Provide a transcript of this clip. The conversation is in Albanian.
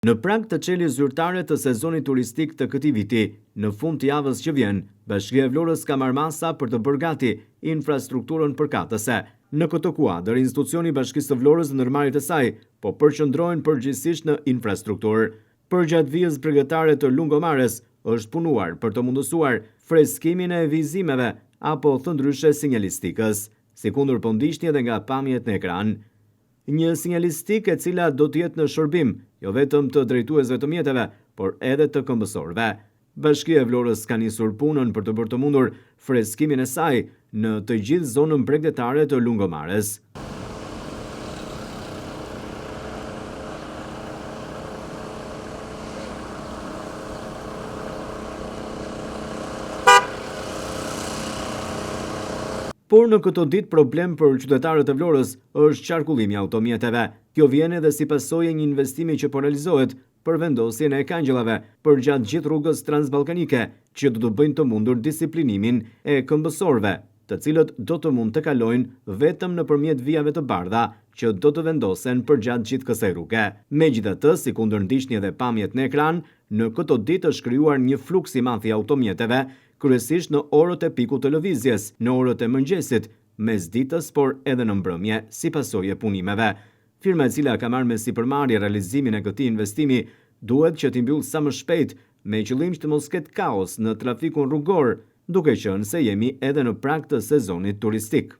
Në prag të çeljes zyrtare të sezonit turistik të këtij viti, në fund të javës që vjen, Bashkia e Vlorës ka marrë masa për të bërë gati infrastrukturën përkatëse. Në këtë kuadër, institucioni i Bashkisë së Vlorës dhe ndërmarrjet e saj po përqendrohen përgjithësisht në infrastrukturë. Përgjatë vijës bregdetare të Lungomares është punuar për të mundësuar freskimin e vijëzimeve apo thënë ndryshe sinjalistikës, sikundër po ndiqni edhe nga pamjet në ekran. Një sinjalistikë e cila do të jetë në shërbim jo vetëm të drejtuesve të mjeteve, por edhe të këmbësorëve. Bashkia e Vlorës ka nisur punën për të bërë të mundur freskimin e saj në të gjithë zonën bregdetare të Lungomares. Por në këto ditë problem për qytetarët e Vlorës është qarkullimi i automjeteve. Kjo vjen edhe si pasojë e një investimi që po realizohet për vendosjen e kangjellave përgjatë gjithë rrugës transballkanike, që do të bëjnë të mundur disiplinimin e këmbësorëve, të cilët do të mund të kalojnë vetëm nëpërmjet vijave të bardha që do të vendosen përgjatë gjithë kësaj rruge. Megjithatë, sikundër ndiqni edhe pamjet në ekran, në këto ditë është krijuar një fluks i madh i automjeteve kryesisht në orët e pikut të lëvizjes, në orët e mëngjesit, mesditës por edhe në mbrëmje, si pasojë e punimeve. Firma e cila ka marrë me sipërmarrje realizimin e këtij investimi duhet që t'i mbyllë sa më shpejt me qëllim që të mos ketë kaos në trafikun rrugor, duke qenë se jemi edhe në prag të sezonit turistik.